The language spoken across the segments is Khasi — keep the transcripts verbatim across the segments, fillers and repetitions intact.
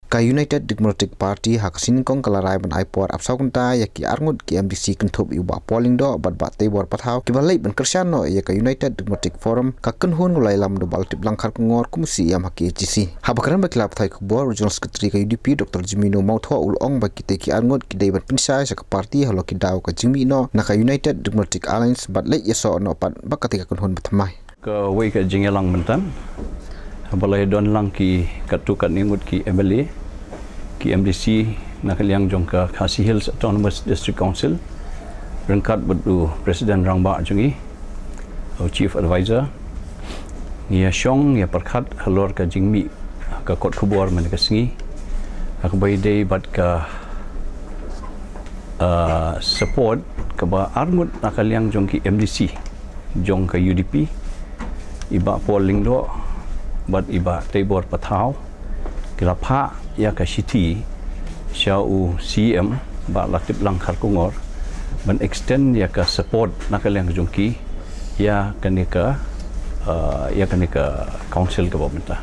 Ka United Democratic Party ha ka sien nyngkong ka la rai ban ai por arphew saw kynta ïa ki arngut ki M D C kynthup ïa u Bah Paul Lyngdoh bad Bah Teibor Pathaw kiba leit ban kyrshan noh ïa ka United Democratic Forum, ka kynhun u la ïalam da u Bah Latiplang Kharkongor kum u C E M ha K H A D C. Haba kren bad ki lad pathai khubor, u General Secretary ka U D P Doctor Jemino Mawthoh u la ong ba kitei ki arngut ki dei ban pynshai sha ka party halor ki daw ka jingmih noh na ka United Democratic Alliance bad leit ïasoh noh pat bad katei ka kynhun ba thymmai. Kawei ka jingïalang mynta ba la ïadon lang ki katto katne ngut ki M L A, ki M D C na ka liang jong ka Khasi Hills Autonomous District Council, ryngkat bad u President Rangbah jong ngi, u Chief Advisor. Ngi ïa shong, ngi ïa pyrkhat halor ka jingmih ka kot khubor mynne ka sngi, ha kaba ïadei bad ka, ah, support kaba arngut na ka liang jong ki M D C jong ka U D P, i Bah Paul Lyngdoh bad i Bah Teibor Pathaw, ki la phah ïa ka shithi sha u C E M Bah Latiplang Kharkongor ban extend ïa ka support na ka liang jong ki ïa kane ka, ah, ïa kane ka council kaba mynta.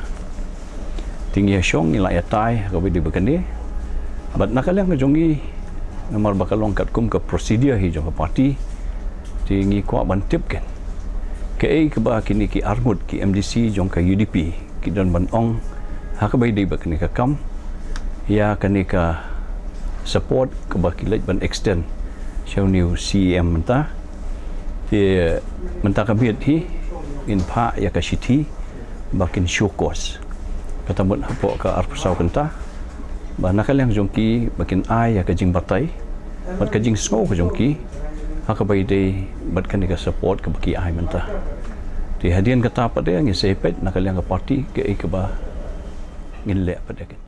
Te ngi ïa shong, ngi la ïatai ha kaba ïadei bad kane. Bad na ka liang ka jong ngi, namar ba ka long katkum ka procedure hi jong ka party, te ngi kwah ban tip keiñ kaei kaba kine ki arngut ki M D C jong ka U D P ki don ban ong ha kaba ïadei bad kane ka kam, ïa kane ka support kaba ki leit ban extend sha une u C E M mynta. Te mynta ka miet hi ngin phah ïa ka shithi ba kin show cause, kata mut hapoh ka arphew saw kynta, ba na ka liang jong ki ba kin ai ïa ka jingbatai bad ka jingsngew ka jong ki ha kaba ïadei bad kane ka support kaba ki ai mynta. Te hadien kata pat de ngi sa peit na ka liang ka party kaei kaba ngin leh pat de.